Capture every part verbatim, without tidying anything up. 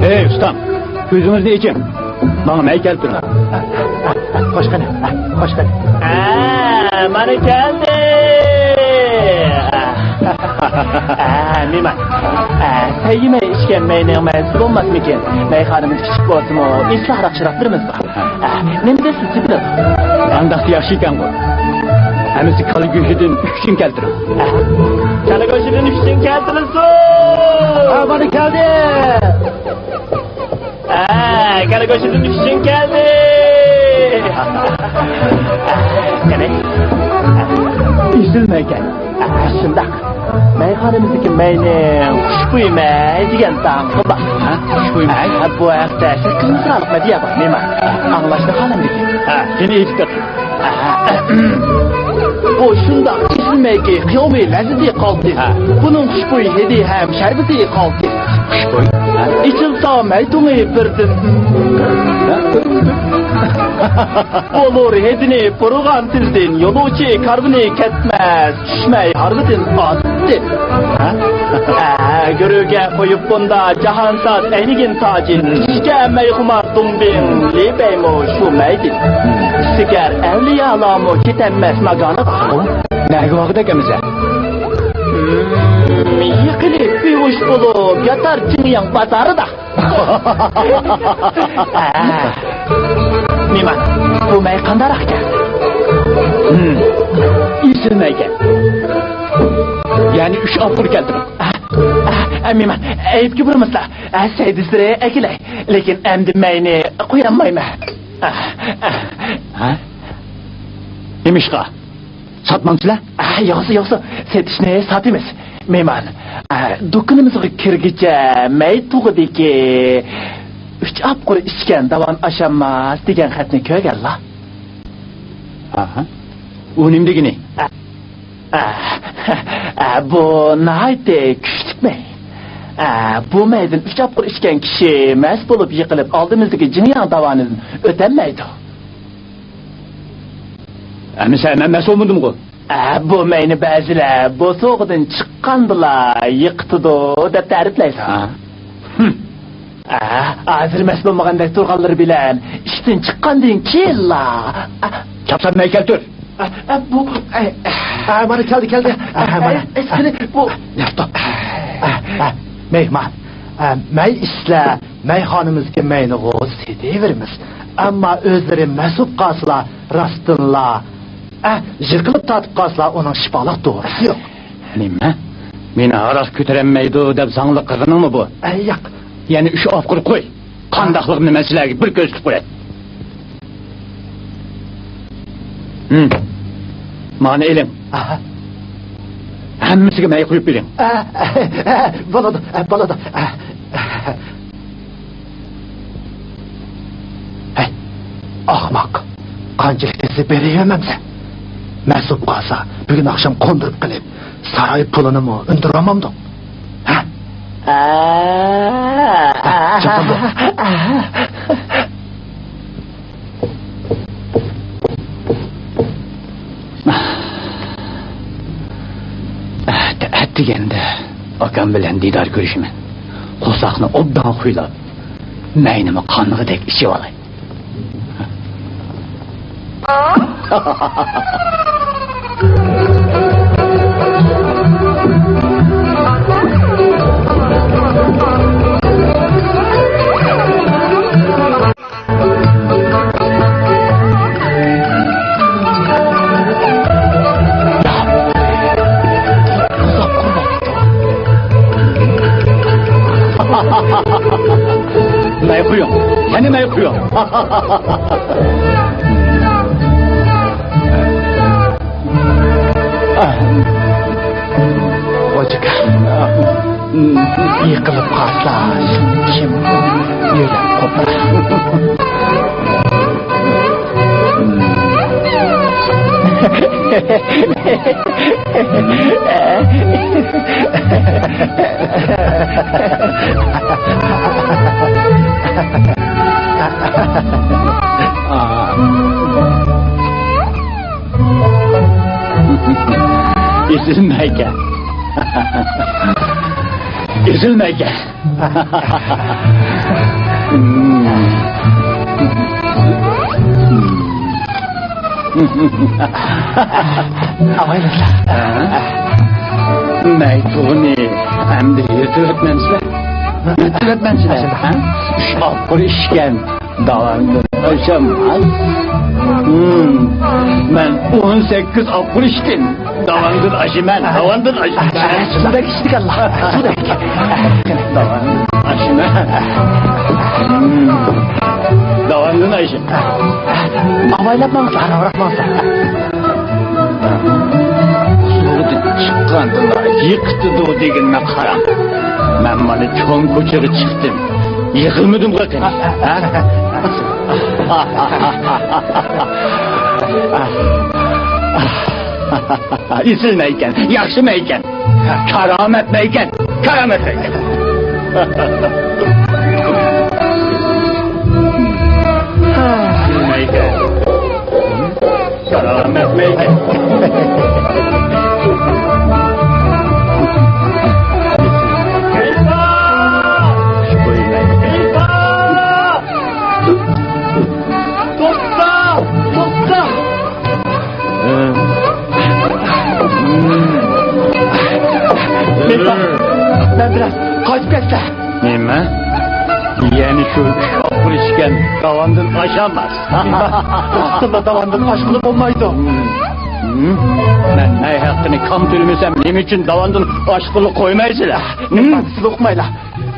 ئەي ئۇستام، كۆزىڭىزنى ئېچىڭ. ماڭا مەي كەلتۈرۈڭ. خوش قېنى، خوش قېنى. ھە، مانا كەلدى. ھە، مېھمان. ھە، سەي يېمەي ئىچكەن مەينىڭ مەزىسى بولماسمىكىن؟ مەيخانىمىز كىچىك بولسىمۇ، ئېسىل ھاراق-شاراقلىرىمىز بار. ھە، نېمە دەيسىز، سېتىلىدۇ. ئانداقتا ياخشى ئىكەنغۇ. ئەمىسە كالا گۆشىدىن ئۈچ چىڭ كەلتۈرۈڭ. ھە، كالا گۆشىدىن ئۈچ چىڭ كەلتۈرۈلسۇن. ھە، مانا كەلدى. ھە، كالا گۆشىدىن ئۈچ چىڭ كەلدى. قېنى. ئېسىل مەي ئىكەن. ھە، شۇنداق. مەيخانىمىزدىكى مەينىڭ خۇشبۇي مەي دېگەن داڭقى بار. ھە؟ خۇشبۇي مەي؟ ھە، بۇ ھەقتە سەككىز مىسرالىق مەدھىيە بار، مېھمان. ئاڭلاشنى خالامدىكىن؟ ھە، قېنى ئېيتىپ بېقىڭ. ھە. بۇ شۇنداق ئېسىل مەيكى، قىياۋمۇ لەززىتى قالتىس. ھە. بۇنىڭ خۇشبۇي ھىدى ھەم شەربىتى قالتىس. خۇشبۇي؟ ھە. ئېچىلسا مەي تۇڭى بىردىن. ھە. بولۇر ھىدىنى پۇرىغان تىلدىن، يولۇچى كارۋىنى كەتمەس، چۈشمەي ھارۋىدىن ئاتتىن. ھە؟ ھە، گۆرۈگە قويۇپ بۇندا جاھانساز ئەينىگىن تاجىن، چۈشكە مەيخۇمار دۇڭبىڭ لى بەيمۇ شۇ مەيدىن. سىكەر ئەۋلىيالارمۇ كېتەلمەس ماگانىغا. نەگە بارغۇدەك ئەمىسە؟ ھىم، يېقىلىپ بىھوش بولۇپ ياتار جىڭياڭ بازارىدا. مېھمان، بۇ مەي قانداقراق ئىكەن؟ ھىم، ئېسىل مەي ئىكەن. يەنى ئۈچ ئاپقۇر كەلتۈرۈڭ. ئە، ئە، ئە، مېھمان، ئەيىبكە بۇرىمىسىلا، ئە، سەي دېسىلىرى ئەكېلەي. لېكىن ئەمدى مەينى قويالمايمەن. ئە، ئە. ھە؟ نېمىشقا؟ ساتمامسىلەر؟ ئە، يوقسا، يوقسا، سېتىشنى ساتىمىز. مېھمان، ئە، دۇكىنىمىزغا كىرگۈچە مەي تۇغىدىكى «ئۈچ ئاپقۇر ئىچكەن داۋان ئاشالماس» دېگەن خەتنى كۆرگەنلا؟ ئاھا. ئۇ نېمە دېگىنى؟ ئە، ئە، ئە، بۇ ناھايىتى كۈچلۈك مەي. ئە، بۇ مەيدىن ئۈچ ئاپقۇر ئىچكەن كىشى مەست بولۇپ يىقىلىپ، ئالدىمىزدىكى جىڭياڭ داۋانىدىن ئۆتەلمەيدۇ. ئەمىسە مەن مەست بولمىدىمغۇ؟ ئە، بۇ مەينى بەزىلەر بوسۇغىدىن چىققاندىلا يىقىتىدۇ دەپ تەرىپلەيدۇ. ھە. ھىم. ئە، ھازىر مەست بولمىغاندەك تۇرغانلىرى بىلەن ئىشتىن چىققاندىن كېيىنلا. ئە. چاپسان مەي كەلتۈر. ئە، ئە، بۇ، ئە، ئە. ئە، مانا كەلدى، كەلدى. ئە، ئە، مانا. ئە، ئە، قېنى، بۇ. ياپتۇق. ئە، ئە، مېھمان. ئە، مەي ئىچسىلە، مەيخانىمىزدىكى مەينى غۇ سېتىۋېرىمىز. ئەمما ئۆزلىرى مەست بولۇپ قالسىلا، راستتىنلا، ئە، يىقىلىپ تارتىپ قالسىلا، ئۇنىڭ شىپالىق دورىسى يوق. نېمە؟ مېنى ھاراق كۆتۈرەلمەيدۇ دەپ زاڭلىق قىلغىنىڭمۇ بۇ؟ ئە، ياق. يەنە ئۈچ ئاپقۇر قوي. قانداقلىقىنى مەن سىلەرگە بىر كۆرسىتىپ قوياي. ھىم. مانا ئېلىڭ. ئاھا. ھەممىسىگە مەي قۇيۇپ بېرىڭ. ئە، ئە، ئە، بولىدۇ، ئە، بولىدۇ. ئە، ئە. ھەي، ئاخماق. قانچىلىك دېسە بېرىۋەرمەمسەن. مەست بولۇپ قالسا، بۈگۈن ئاخشام قوندۇرۇپ قېلىپ، ساراي پۇلىنىمۇ ئۈندۈرۈۋالمامدۇق؟ ھە؟ ئە، چاپلىدى. ئەتە، ئەتىگەندە ئاكام بىلەن دىدار كۆرۈشىمەن. قورساقنى ئوبدان خۇيلاپ، مەينىمۇ قانغۇدەك ئىچىۋالاي. مەي قۇيۇڭ، يەنە مەي قۇيۇڭ. خوجىكا، يىقىلىپ قالسا، شۇنى كىم يۆلەپ قوپار. ئېزىلمەيكەن. ئېزىلمەيكەن. ئاۋايلىسىلەر. مەي تۇغىنى ئەمدى يىرتىۋەتمەمسىلەر؟ يىرتىۋەتمەمسىلەر؟ ھە؟ ئۈچ ئاپقۇر ئىچكەن. داۋاندىن ئاشاماس. ھىم. مەن ئون سەككىز ئاپقۇر ئىچتىم. داۋاندىن ئاشىمەن، داۋاندىن ئاشىمەن. شۇنداق ئىچتىكەنلا. شۇنداق. داۋاندىن ئاشىمەن. ھىم. داۋاندىن ئاشىمەن. ئاۋايلاپ ماڭسا، ئاراراق ماڭسا. سۇغىدىن چىققاندىلا يىقىتىدۇ دېگىنىنى قاراڭ. مەن مانا چوڭ كوچىغا چىقتىم. يىقىلمىدىمغۇ قېنى؟ ئېسىلمەيكەن، ياخشىمەيكەن، كارامەتمەيكەن، كارامەتمەيكەن. سالامەتمىكىن؟ توختا! توختا! مېھمان، مەن بىلەن قايتىپ كەتسە. نېمە؟ يەنە شۇ ئۈچ ئاپقۇر ئىچكەن داۋاندىن ئاشاماس. راستتىنلا داۋاندىن ئاشقىلى بولمايدۇ. ھىم. ھىم؟ مەن مەي ھەققىنى كام تۆلىمىسەم، نېمە ئۈچۈن داۋاندىن ئاشقىلى قويمايسىلەر؟ ھىم؟ سىلەر ئۇقمايلا.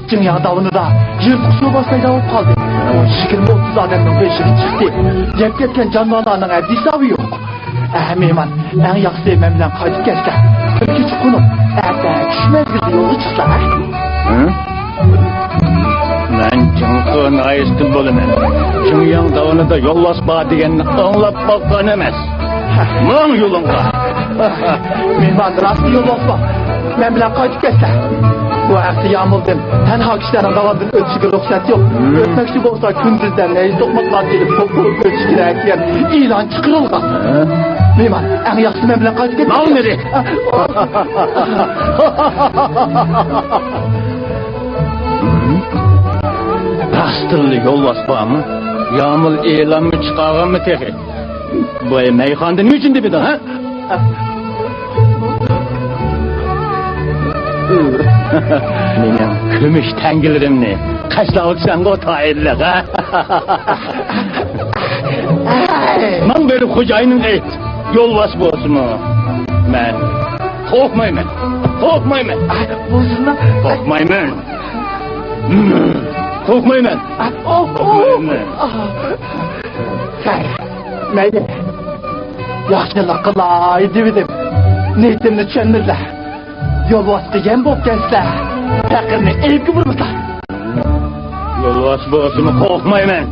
جىڭياڭ داۋىنىدا يىرتقۇچ زوباس پەيدا بولۇپ قالدى. ئۇ يىگىرمە ئوتتۇز ئادەمنىڭ بېشىغا چىقتى. يەپ كەتكەن جانىۋارلارنىڭ ھەددى ھېسابى يوق. ئەھ، مېھمان، ئەڭ ياخشىسى مەن بىلەن قايتىپ كەتسە. بىر كېچە قونۇپ، ئەتە چۈش مەزگىلىدە يولغا چىقسا، ھە؟ ھە؟ مەن جىڭخې ناھىيەسىدىن بولىمەن. جىڭياڭ داۋىنىدا يولۋاس بار دېگەننى ئاڭلاپ باققان ئەمەس. ماڭ يولۇڭغا. مېھمان، راستلا يولۋاس بار. مەن بىلەن قايتىپ كەتسە. بۇ ھەقتە يامۇلدىن تەنھا كىشىلەرنىڭ داۋاندىن ئۆتۈشىگە رۇخسەت يوق. ھىم. ئۆتمەكچى بولسا كۈندۈزدە نەيزە توقماقلار كېلىپ توپ قۇرۇپ ئۆتۈشى كېرەك دېگەن ئېلان چىقىرىلغان. ھە؟ مېھمان، ئەڭ ياخشىسى مەن بىلەن قايتىپ كەت. ماڭ نېرى. راستتىنلا يولۋاس بارمۇ؟ يامۇل ئېلانمۇ چىقارغانمۇ تېخى؟ بۇ مەيخانىدا نېمە ئۈچۈن دېمىدىڭ، ھە؟ مېنىڭ كۈمۈش تەڭگىلىرىمنى قاچىلاۋاتىسەنغۇ، تايىنلىق، ھە؟ ماڭا بېرىپ خوجايىنىڭغا ئېيت، يولۋاس بولسىمۇ، مەن قورقمايمەن، قورقمايمەن. بولسۇنلا. قورقمايمەن. قورقمايمەن. قورقمايمەن. مەيلى. ياخشىلىق قىلاي دېۋىدىم. نىيىتىمنى چۈشەنمىدىلەر. يولۋاسقا يەم بوپ كەلسىلەر، پەقىرنى ئېيىپكە بۇرىمىسىلەر. يولۋاس بولسىمۇ قورقمايمەن.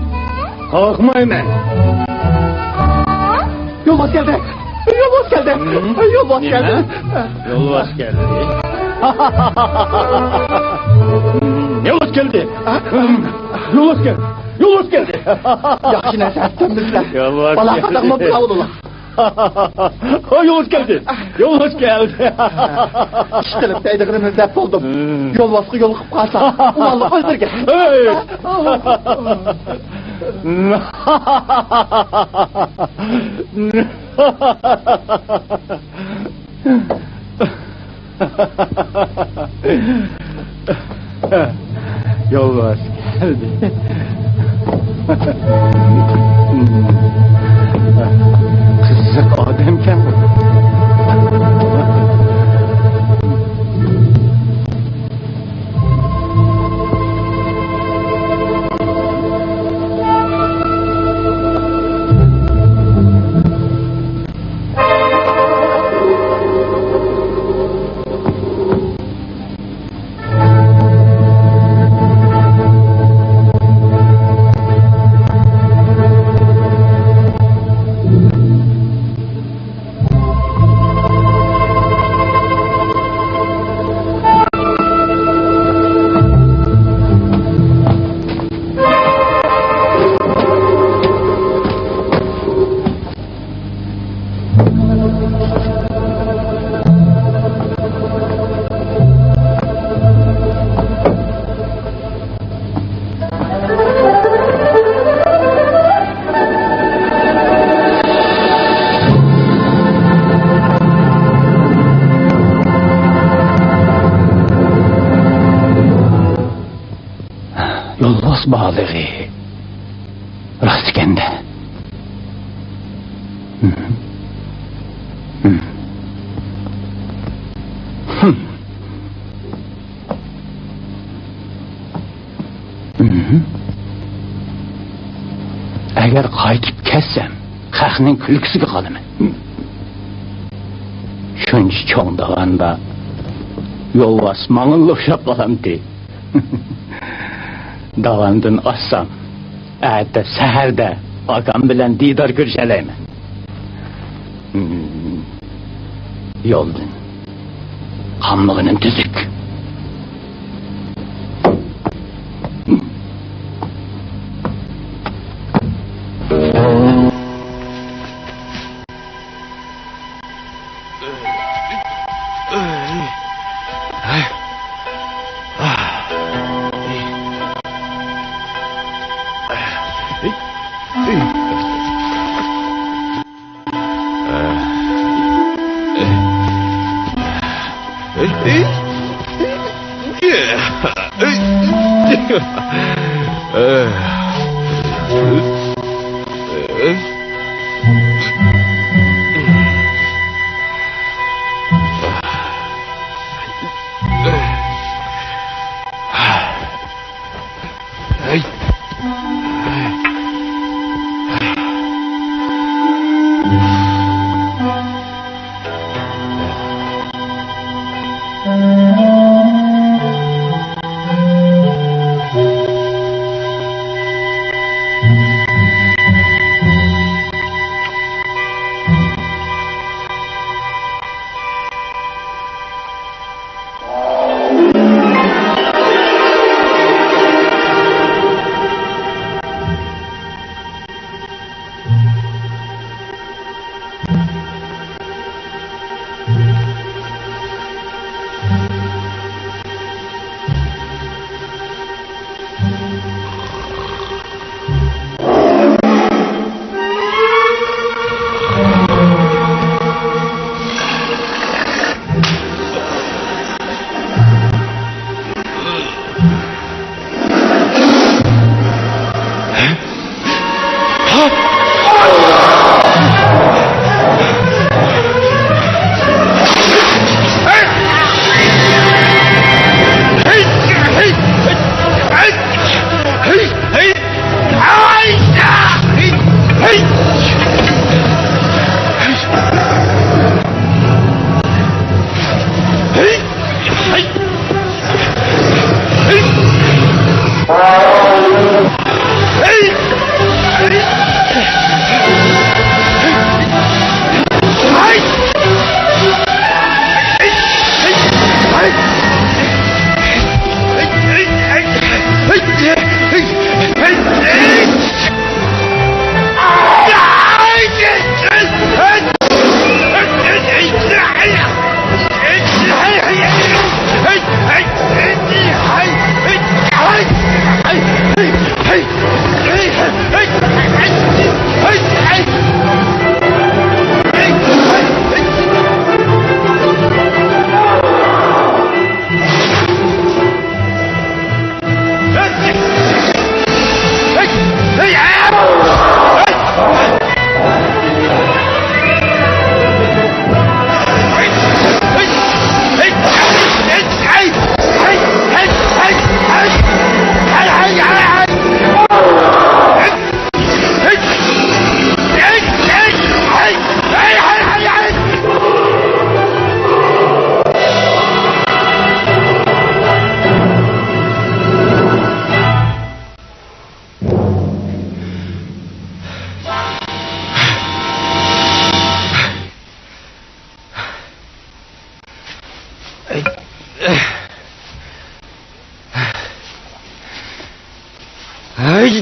قورقمايمەن. يولۋاس كەلدى. يولۋاس كەلدى. يولۋاس كەلدى. يولۋاس كەلدى. يولۋاس كەلدى. يولۋاس كەلدى. يولۋاس كەلدى. ياخشى نەرسە ئەتتىم بىزلەر. يولۋاس كەلدى. بالا قاتاقمۇ بىراۋۇلۇلا. يولۋاس كەلدى. يولۋاس كەلدى. ئىشقىلىپ دەيدىغىنىمنى دەپ بولدۇم. يولۋاسقا يولۇقۇپ قالسا، ئۇلارنى ئۆلتۈرگەن. يولۋاس كەلدى. قىزىق ئادەمكەن بۇ. يولۋاس بالىغى. راست ئىكەن-دە. ئەگەر قايتىپ كەتسەم، خەقنىڭ كۈلكىسىگە قالىمەن. شۇنچە چوڭ داۋاندا يولۋاس ماڭىلا ئوخشاپ قالامتى. داۋاندىن ئاشسام، ئەتە سەھەردە ئاكام بىلەن دىدار كۆرۈشەلەيمەن. يولدىن قالمىغىنىم تۈزۈك. ھەي! ھەي!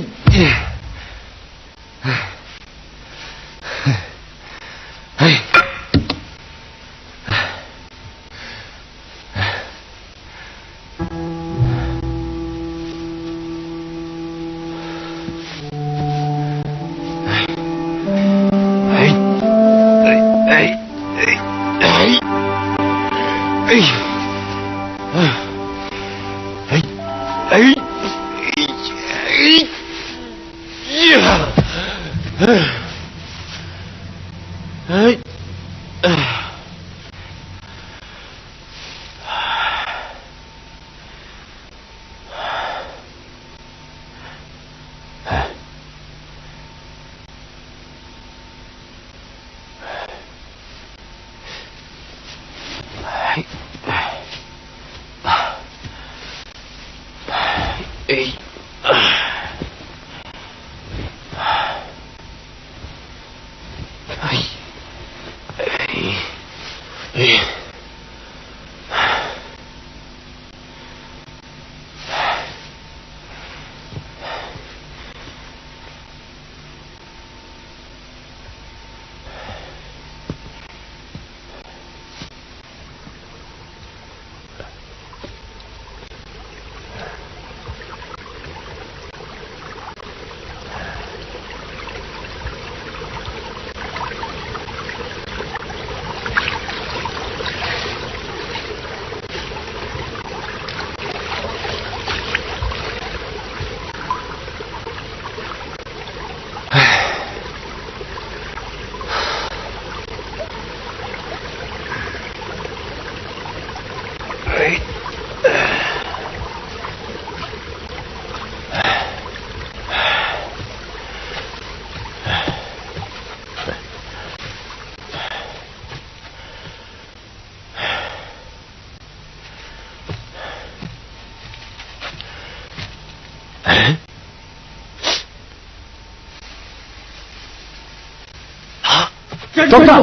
توختا!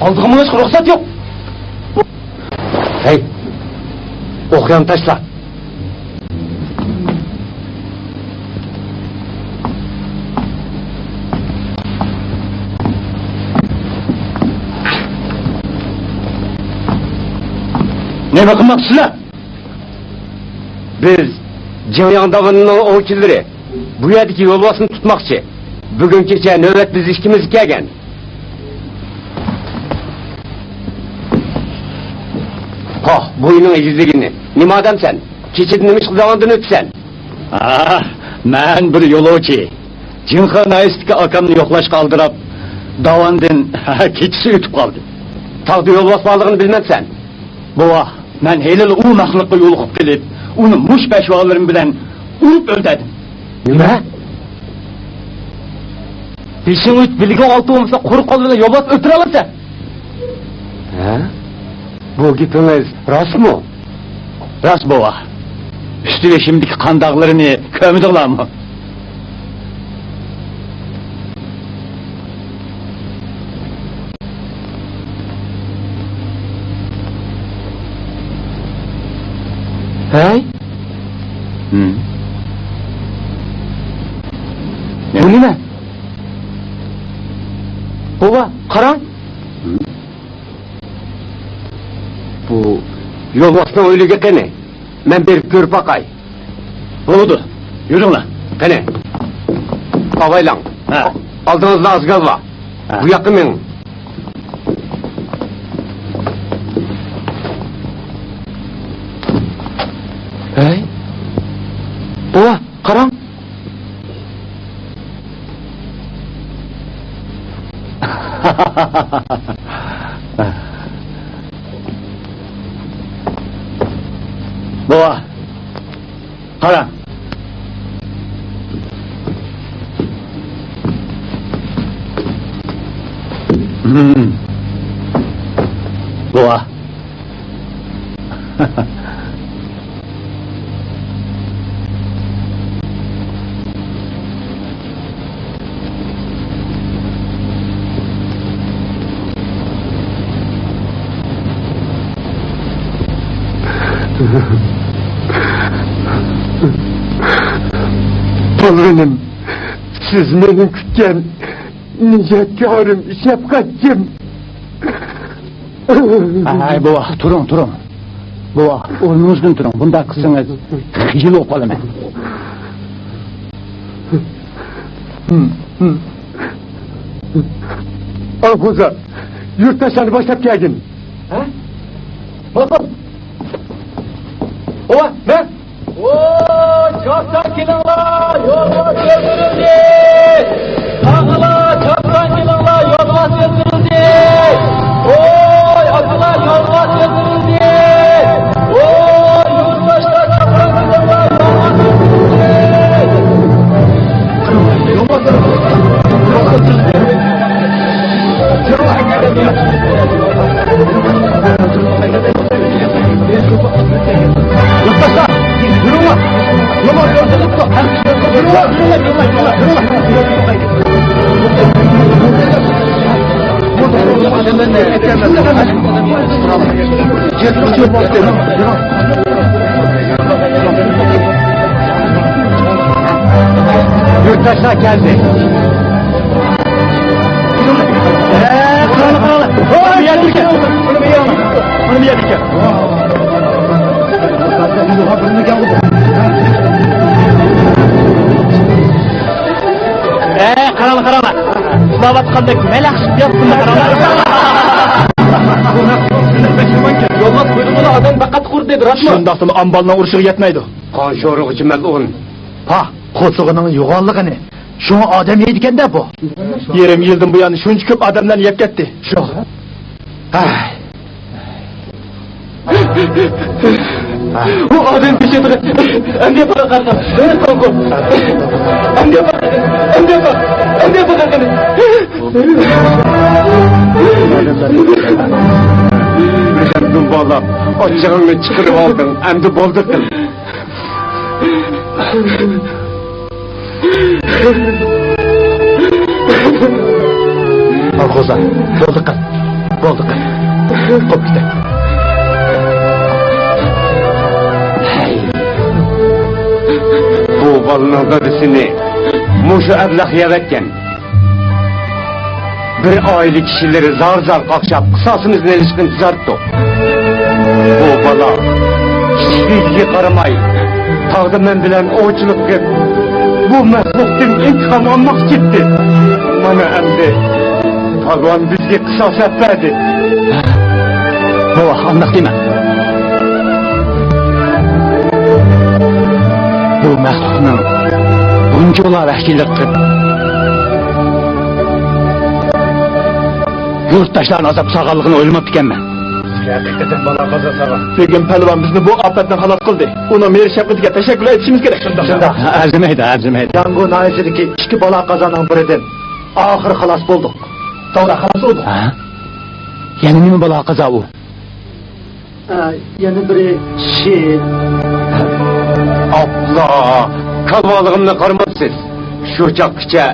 ئالدىغا مېڭىشقا رۇخسەت يوق! ھەي! ئوقيانى تاشلا! نېمە قىلماقچىسىلەر؟ بىز جېڭياڭ داۋىنىنىڭ ئوۋچىلىرى. بۇ يەردىكى يولۋاسنى تۇتماقچى. بۈگۈن كېچە نۆۋەت بىز ئىككىمىزگە كەلگەن. قاھ، بوينۇڭ ئېگىزلىگىنى. نېمە ئادەمسەن؟ كېچىدە نېمە ئىش قىلىدىغاندا ئۆتىسەن؟ ئاھ، مەن بىر يولۇچى. جىڭخې ناھىيەسىدىكى ئاكامنى يوقلاشقا ئالدىراپ، داۋاندىن كېچىسى ئۆتۈپ قالدى. تاغدا يولۋاس بارلىقىنى بىلمەمسەن؟ بوۋا، مەن ھېلىلا ئۇ مەخلۇققا يولۇقۇپ قېلىپ، ئۇنى مۇشت پەشۋالىرىم بىلەن ئۇرۇپ ئۆلتۈردۈم. نېمە؟ بېشىڭ ئۈچ، بىلىكىڭ ئالتە بولمىسا، قۇرۇق قول بىلەن يولۋاس ئۆلتۈرەلەمسەن؟ ھە؟ بۇ گېپىڭىز راستمۇ؟ راست، بوۋا. ئۈستى بېشىمدىكى قان داغلىرىنى كۆرمىدىڭلارمۇ؟ ھەي! ھىم. بۇ نېمە؟ بوۋا، قاراڭ! ھىم. بۇ يولۋاسنىڭ ئۆلۈكى قېنى؟ مەن بېرىپ كۆرۈپ باقاي. بولىدۇ. يۈرۈڭلار. قېنى. ئاۋايلاڭ. ھە. ئالدىڭىزدا ئازگال بار. ھە. بۇ ياققا مېڭىڭ. ھەي. بوۋا، قاراڭ. بوۋا، قارا. بوۋا. بالىلىرىم، سىز مېنىڭ كۈتكەن نىجاتكارىم، شەپقەتچىم. ھەي، بوۋا، تۇرۇڭ، تۇرۇڭ. بوۋا، ئورنىڭىزدىن تۇرۇڭ. بۇنداق قىلسىڭىز، خىجىل بولۇپ قالىمەن. ئاخۇزا، يۇرتداشلارنى باشلاپ كەلگىن. ھە؟ ماقۇل. بوۋا، مەن. ۋوي، چاپسان كېلىڭلار، يولۋاس ئۆلتۈرۈلدى! قاغىلار، چاپسان كېلىڭلار، يولۋاس ئۆلتۈرۈلدى! ۋوي، ئاكىلار، يولۋاس ئۆلتۈرۈلدى! ۋوي، يۇرتداشلار، چاپسان كېلىڭلار، يولۋاس ئۆلتۈرۈلدى! يۇرتداشلار كەلدى. ئەي، قاراڭلار، قاراڭلار. ئۇنى بىر يەردە ئىكەن. ئۇنى بىر يەردە ئىكەن. ئەي، قاراڭلار، قاراڭلار. ئۇخلاۋاتقاندەك مەلەخ ياپتىم، قاراڭلار. يولۋاس قويدى، بۇنى ئادەم پەقەت قۇر دېدى، راستمۇ؟ شۇنداقتىمۇ ئامبالنىڭ ئۇرۇشىغا يەتمەيدۇ. قان شورىغۇچى مەلئۇن. پاھ، قورسىقىنىڭ يوغانلىقىنى. شۇڭا ئادەم يەيدىكەن-دە بۇ. يېرىم يىلدىن بۇيان شۇنچە كۆپ ئادەملەرنى يەپ كەتتى. شۇ. ھەي. ئۇ ئادەم پېشىدىغا ئەمدى باقارقا. ئەمدى باقارقا. ئەمدى باقارقا. بىردەم دۇمبالاپ، ئاچچىقىڭنى چىقىرىپ ئالدىڭ. ئەمدى بولدى قىل. ئالقوزا، بولدى قىل، بولدى قىل. قوپ كېتە. ھەي. بۇ بالىنىڭ دادىسىنى مۇشۇ ئەبلەخ يەۋەتكەن. بىر ئائىلە كىشىلىرى زار-زار قاقشاپ، قىساسىمىزنى ئېلىشقا ئىنتىزار تۇتۇق. بۇ بالا كىچىكلىكىگە قارىماي، تاغدا مەن بىلەن ئوۋچىلىق قىلىپ، بۇ مەخلۇقتىن ئىنتىقام ئالماقچى چىقتى. مانا ئەمدى پالۋان بىزگە قىساس ئەپ بەردى. بوۋا، ئانداق دېمە. بۇ مەخلۇقنىڭ بۇنچىۋالا ۋەھشىيلىك قىلىپ، يۇرتداشلارنى ئازاب سالغانلىقىنى ئويلىماپتىكەنمەن. ھەقىقەتەن بالا قازا سالغان. بۈگۈن پەلۋان بىزنى بۇ ئاپەتتىن خالاس قىلدى. ئۇنىڭ مېھىر-شەپقىتىگە تەشەككۈر ئېيتىشىمىز كېرەك. شۇنداق. ئەرزىمەيدۇ، ئەرزىمەيدۇ. ياڭگۇ ناھىيەسىدىكى ئىككى بالا قازانىڭ بىرىدىن ئاخىرى خالاس بولدۇق. توغرا، خالاس بولدۇق. ھە؟ يەنە نېمە بالا قازا ئۇ؟ ئە، يەنە بىرى شى. ئاپلا، كالۋالىقىمنى قارىمامسىز؟ شۇ چاغقىچە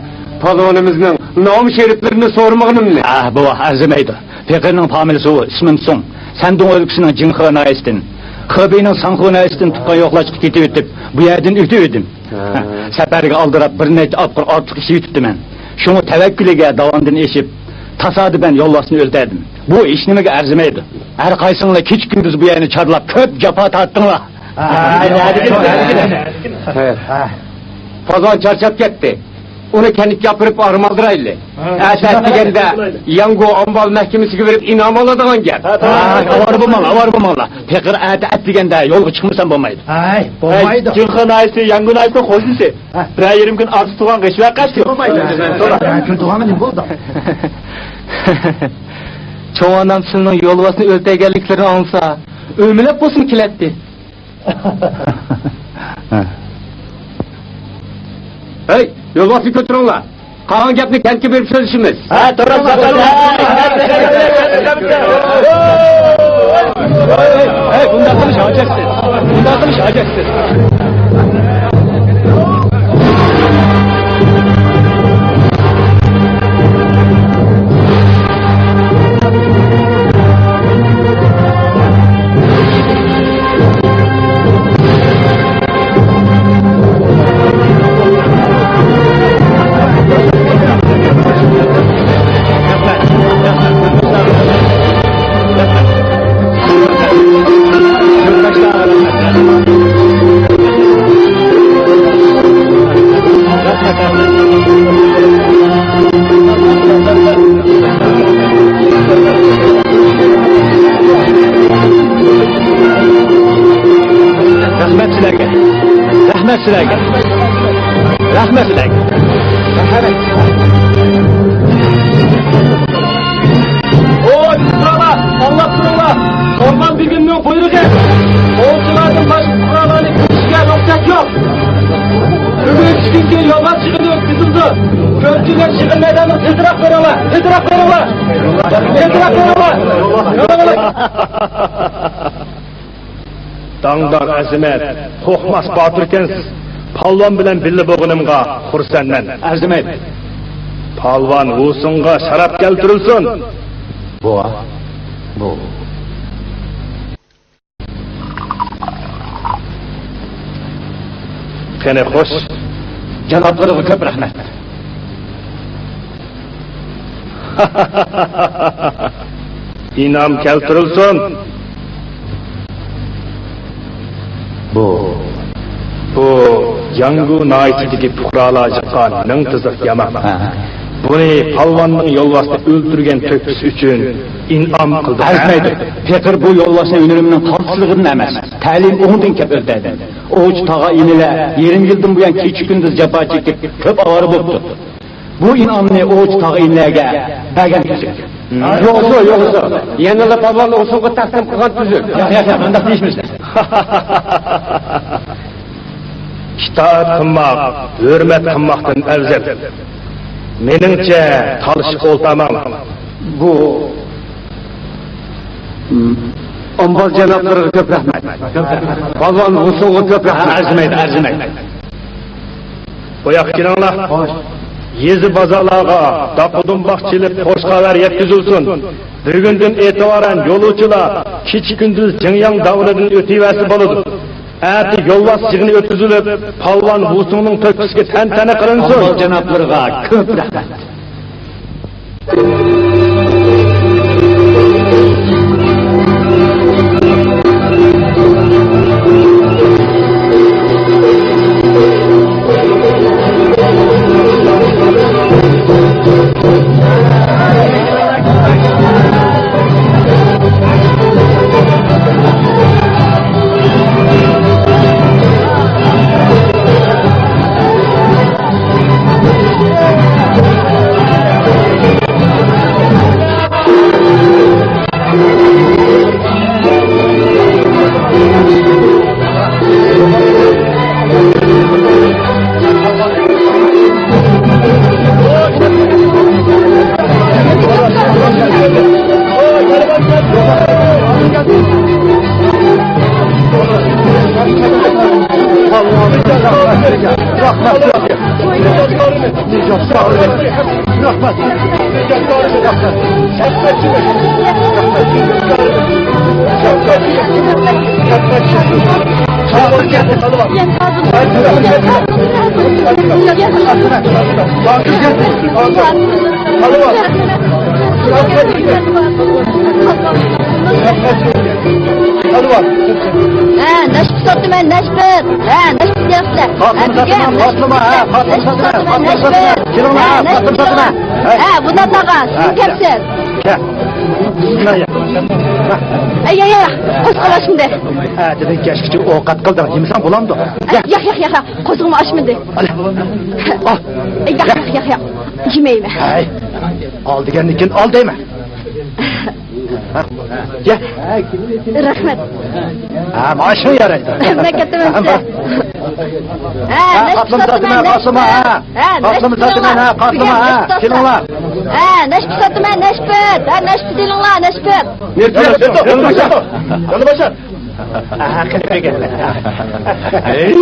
پالۋىنىمىزنىڭ نام-شېرىپلىرىنى سورىمىغىنىمنى. ئە، بوۋا، ئەرزىمەيدۇ. پېقىرنىڭ فامىلىسى ئۇ، ئىسمىم سۇڭ. سەندۇڭ ئۆلكىسىنىڭ جىڭخې ناھىيەسىدىن، خېبېينىڭ ساڭخۇ ناھىيەسىدىن تۇغقان يوقلاشقا كېتىۋېتىپ، بۇ يەردىن ئۆتۈۋىدىم. ھە. سەپەرگە ئالدىراپ بىر نەچچە ئاپقۇر ئارتۇق ئىچىۋېتىپتىمەن. شۇڭا تەۋەككۈلىگە داۋاندىن ئېشىپ، تاسادىپەن يولۋاسنى ئۆلتۈردۈم. بۇ ھېچنېمىگە ئەرزىمەيدۇ. ھەر قايسىڭلار كېچە-كۈندۈز بۇ يەرنى چارلاپ، كۆپ جاپا تارتتىڭلار. ھە، ھە، ھە. پالۋان چارچاپ كەتتى. ئۇنى كەنتكە ئاپىرىپ ئارام ئالدۇرايلى. ھە، ئەتە ئەتىگەندە ياڭگۇ ئامبال مەھكىمىسىگە بېرىپ ئىنئام ئالىدىغان گەپ. ھە، توغرا. ھە، ئاۋارە بولماڭلار، ئاۋارە بولماڭلار. پېقىر ئەتە ئەتىگەندە يولغا چىقمىسام بولمايدۇ. ھەي، بولمايدۇ. ھەي، جىڭخې ناھىيەسى ياڭگۇ ناھىيەسىنىڭ قوشنىسى. ھە. بىرەر يېرىم كۈن ئارتۇق تۇرغانغا ھېچ ۋەقەسى يوق. بولمايدۇ. ھە، كۈن تۇرغانغا نېمە بولدى؟ چوڭ ئانام سىلىنىڭ يولۋاسنى ئۆلتۈرگەنلىكلىرىنى ئاڭلىسا، ئۆمىلەپ بولسىمۇ كېلەتتى. ھەي، يولۋاسنى كۆتۈرۈڭلار. قالغان گەپنى كەنتكە بېرىپ سۆزلىشىمىز. ھە، توغرا. ھەي، بۇنداق قىلىش ھاجەتسىز. بۇنداق قىلىش ھاجەتسىز. سىلەرگە. رەھمەت سىلەرگە. ئوي، پۇقرالار، ئاڭلاپ تۇرۇڭلار! قورغان بېگىمنىڭ بۇيرۇقى، ئوۋچىلاردىن باشقا پۇقرالارنى كىرىشكە رۇخسەت يوق. بۈگۈن ئىككىنچى يولۋاس يىغىنى ئۆتكۈزۈلىدۇ. كۆپچىلىك يىغىن مەيدانىغا تېزرەك بېرىڭلار، تېزرەك بېرىڭلار، تېزرەك بېرىڭلار. داڭدار ئەزىمەت، قورقماس باتۇركەنسىز. پالۋان بىلەن بىللە بولغىنىمغا خۇرسەنمەن. ئەرزىمەيدۇ. پالۋان ۋۇسۇڭغا شاراب كەلتۈرۈلسۇن. بۇ، بۇ. قېنى، خوش. جانابلىرىغا كۆپ رەھمەت. ئىنئام كەلتۈرۈلسۇن. بۇ، بۇ جياڭگۇ ناھىيىسىدىكى پۇقرالار يىغقان مىڭ تىزىق ياماق. ھە. بۇنى پالۋاننىڭ يولۋاسنى ئۆلتۈرگەن تۆھپىسى ئۈچۈن ئىنئام قىلدۇق. ئەرزىمەيدۇ. پېقىر بۇ يولۋاسنى ھۈنىرىمنىڭ تالتىسلىقىدىن ئەمەس، تەلىيىم ئوڭىدىن كەپ ئۆلتۈردى. ئوۋچى تاغا-ئىنىلەر يېرىم يىلدىن بۇيان كېچە-كۈندۈز جاپا چېكىپ، كۆپ ئاۋارە بوپتۇ. بۇ ئىنئامنى ئوۋچى تاغا-ئىنىلەرگە بەرگەن تۈزۈك. يوغزۇ، يوغزۇ. يەنىلا پالۋان ئوسۇنغا تەقسىم قىلغان تۈزۈك. ياق، ياق، ياق، مۇنداق دېيىشمىسىلەر. ئىتائەت قىلماق ھۆرمەت قىلماقتىن ئەۋزەل. مېنىڭچە، تالىشىپ ئولتۇرماڭ. بۇ، ئامبال جانابلىرىغا كۆپ رەھمەت. پالۋان ۋۇسۇڭغا كۆپ رەھمەت. ئەرزىمەيدۇ، ئەرزىمەيدۇ. بۇ ياققا كېلىڭلار. يېزا بازارلارغا داقا-دۇمباق چېلىپ، خوش خەۋەر يەتكۈزۈلسۇن. بۈگۈندىن ئېتىبارەن يولۇچىلار كېچە-كۈندۈز جىڭياڭ دەۋرىدىن ئۆتۈۋەرسە بولىدۇ. ئەتە يولۋاس يىغىنى ئۆتكۈزۈلۈپ، پالۋان ۋۇسۇڭنىڭ تۆھپىسىگە تەنتەنە قىلىنسۇن. ئامبال جانابلىرىغا كۆپ رەھمەت. ھە، نەشپۈت ساتىمەن، نەشپۈت. ھە، نەشپۈت دەيسىلەر. قاتىلنى ساتىمەن، قاتىلنى، ھە، قاتىلنى ساتىمەن، قاتىلنى ساتىمەن. كېلىڭلار، ھە، قاتىلنى ساتىمەن. ھە، بۇنداق تاغا، سىز كەپسىز. ئەي، ياق، ياق، ياق. قوزغىلىشمىدى. ئەتىدىن كەچكىچە ئوقەت قىلدىڭ دېمىسەڭ بولامدۇ؟ ياق، ياق، ياق، ياق. قوزغىمۇ ئاچمىدى. ياق، ياق، ياق، ياق. يېمەيمەن. ھەي، ئال دېگەندىن كېيىن ئال دەيمەن. ھە؟ يە. رەھمەت. ھە، مانا شۇ يارايدۇ. مەن كەتتىم ئەمىسە. ھە، قاتلىما ساتىمەن، قاتلىما، ھە. قاتلىما ساتىمەن، ھە، قاتلىما، ھە. كېلىڭلار. ھە، نەشپۈت ساتىمەن، نەشپۈت. ھە، نەشپۈت ئېلىڭلار، نەشپۈت. يولباشچى. ھەي،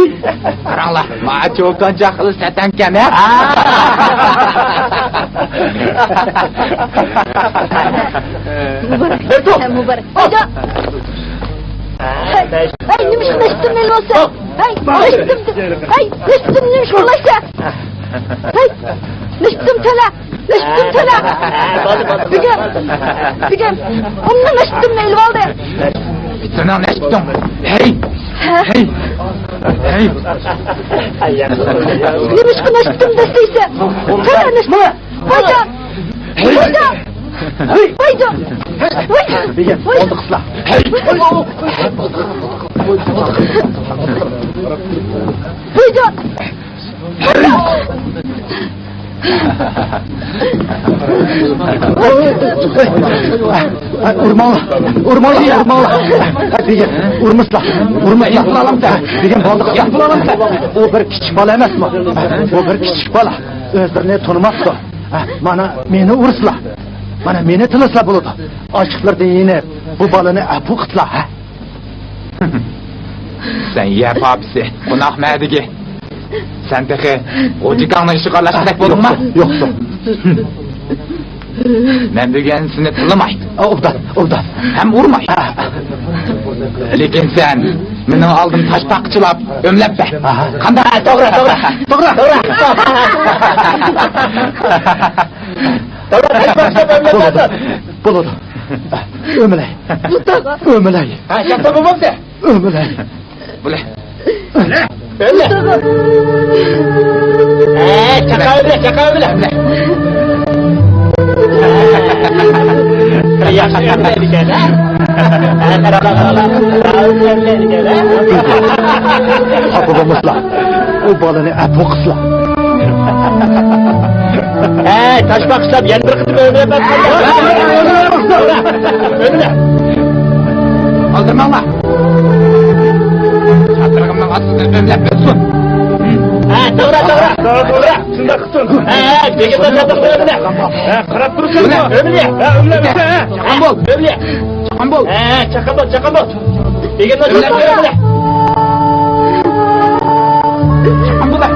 قاراڭلار، ما چوكان جاقىلى سەتەنكەن، ھە؟ مۇبارەك. مۇبارەك. ھەي، ھەي، نېمىشقا نەشپۈتۈمنى ئېلىۋالىسەن؟ ھەي، نەشپۈتۈمنى، ھەي، نەشپۈتۈمنى نېمىشقا ئۇرلايسەن؟ ھەي، نەشپۈتۈمنى تۆلە. نەشپۈتۈم تۆلە! بىگەم! بىگەم! ئۇنىڭ نەشپۈتۈمنى ئېلىۋالدى! سېنىڭ نەشپۈتۈڭ! ھەي! ھە؟ ھەي! ھەي! نېمىشقا نەشپۈتۈم دەسسەيسەن؟ تۆلە نەشپۈتۈم! ۋايجان! ۋايجان! ۋايجان! ۋايجان! بىگەم! بولدى قىزلار! ھەي! ۋايجان! ئۇرماڭلار، ئۇرماڭلار، ئۇرماڭلار. دېگەن ئۇرمىسىلا، ئۇرمىسىلا. دېگەن بالدۇقلار. ئۇ بىر كىچىك بالا ئەمەسمۇ؟ ئۇ بىر كىچىك بالا. ئۆزلىرىنى تونۇماپتۇ. مانا مېنى ئۇرسىلا، مانا مېنى تىللىسىلا بولىدۇ. ئاچچىقلىرىدىن يېنىپ، بۇ بالىنى ئەپۇ قىلسىلا، ھە؟ سەن يەر پاپىسى، قوناق مەدىگى. سەن تېخى غوجىكاڭنىڭ ئىشىغا ئارىلاشقۇدەك بولدۇڭما؟ يوق، يوق. مەن بۈگۈن سېنى تىللىماي. ئوبدان، ئوبدان. ھەم ئۇرماي. لېكىن سەن مېنىڭ ئالدىمدا تاش پاقچىلاپ ئۆملەپ بەر. قانداق؟ توغرا، توغرا، توغرا، توغرا. توغرا، تاش پاقچىلاپ ئۆملەپ بەر. بولىدۇ. ئۆمىلەي. ئۆمىلەي. ھە، شاپتا بولمامدۇ؟ ئۆمىلەي. بولە. ئۆمىلە. ئە، چاقا ئۆمىلە، چاقا ئۆمىلە. ياخشى ئۆمىلەيدىكەن، ھە؟ ئە، قارالا، قارالا. ئۆمىلەيدىكەن، ھە؟ خاپا بولماسلا. ئۇ بالىنى ئەپۇ قىلسىلا. ئەي، تاش باقىشلاپ يەنە بىر قېتىم ئۆمىلەپ بەرسەڭ. ئۆمىلە. ئالدىرماڭلار. چاتىرىقىمنىڭ ئاستىدا ئۆمىلەپ بەرسۇن. ھە، توغرا، توغرا، توغرا، توغرا. شۇنداق قىلسۇن. ھە، ھە، دېگەندە چاتىرىقنى ئۆمىلە. ھە، قاراپ تۇرسۇن. ئۆمىلە. ھە، ئۆمىلە. ھە، چاققان بول. ئۆمىلە. چاققان بول. ھە، چاققان بول، چاققان بول. دېگەننى ئۆمىلە. چاققان بول.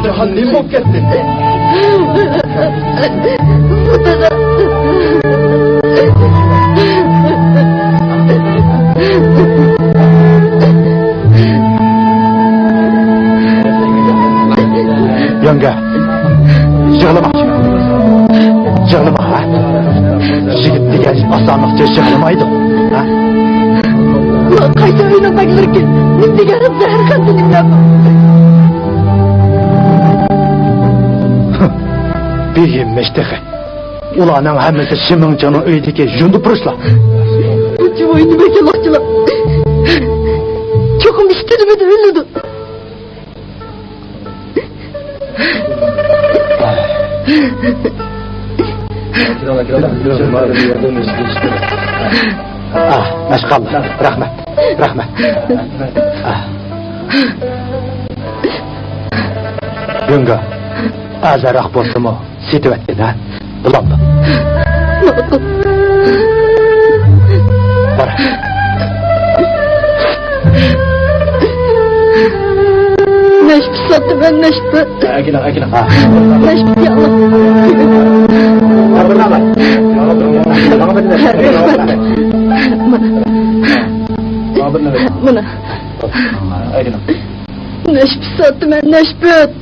جاھان نېمە بولۇپ كەتتى؟ ياڭگا، يىغلىما. يىغلىما، ھە؟ يىگىت دېگەن ئاسانلىقچە يىغلىمايدۇ، ھە؟ قايسى ئۆينىڭ بەگلىرىكىن؟ نېمە دېگەن زەھەرخەندە نېمىلەر بۇ؟ بېگىممىش تېخى. ئۇلارنىڭ ھەممىسى شىمىڭچىڭنىڭ ئۆيىدىكى ژۇندىپۇرۇچلار. بۇ جۇۋاي نېمە يالاقچىلار؟ چوقۇم ئىككى تۈرمىدە ئۆلىدۇ. ئاھ، مەشقاللا، رەھمەت، رەھمەت. ئاھ. جۇڭگو ئازراق بولسىمۇ سېتىۋەتكىن، ھە؟ بولامدۇ؟ ماقۇل. بار. نەشپۈت ساتىمەن، نەشپۈت. ئەكېلىڭ، ئەكېلىڭ. ھە. نەشپۈت يا ئاللا. ماڭا بىر نەرسە. ماڭا بىر نەرسە. مانا. مانا. ئەكېلىڭ. نەشپۈت ساتىمەن، نەشپۈت.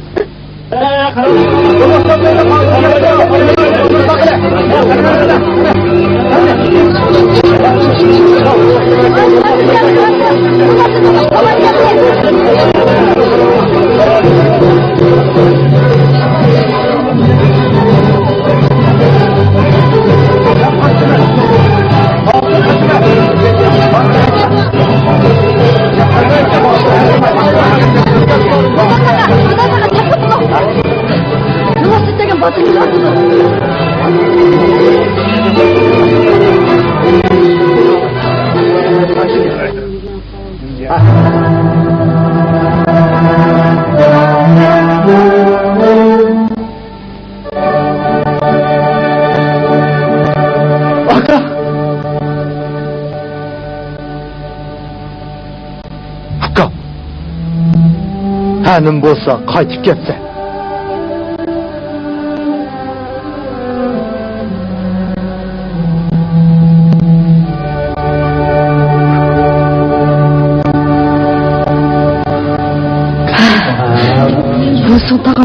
ئاكا! ئاكا! ھە، نېمە بولسا قايتىپ كەپسەن.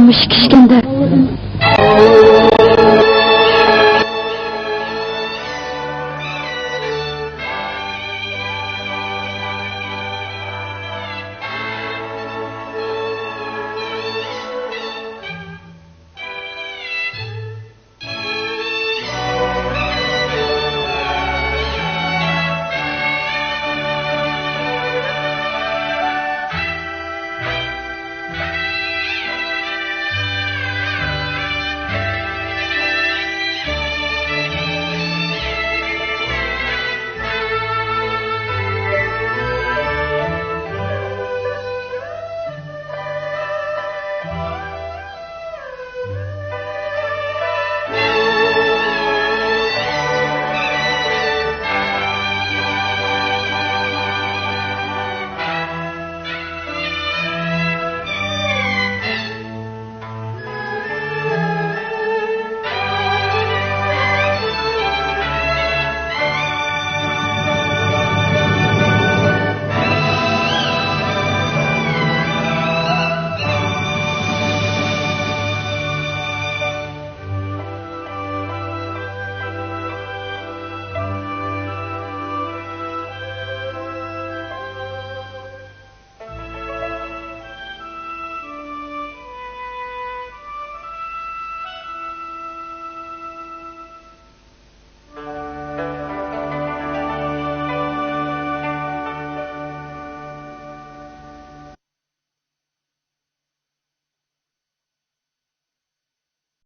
مۇشۇ كىشىكەندە.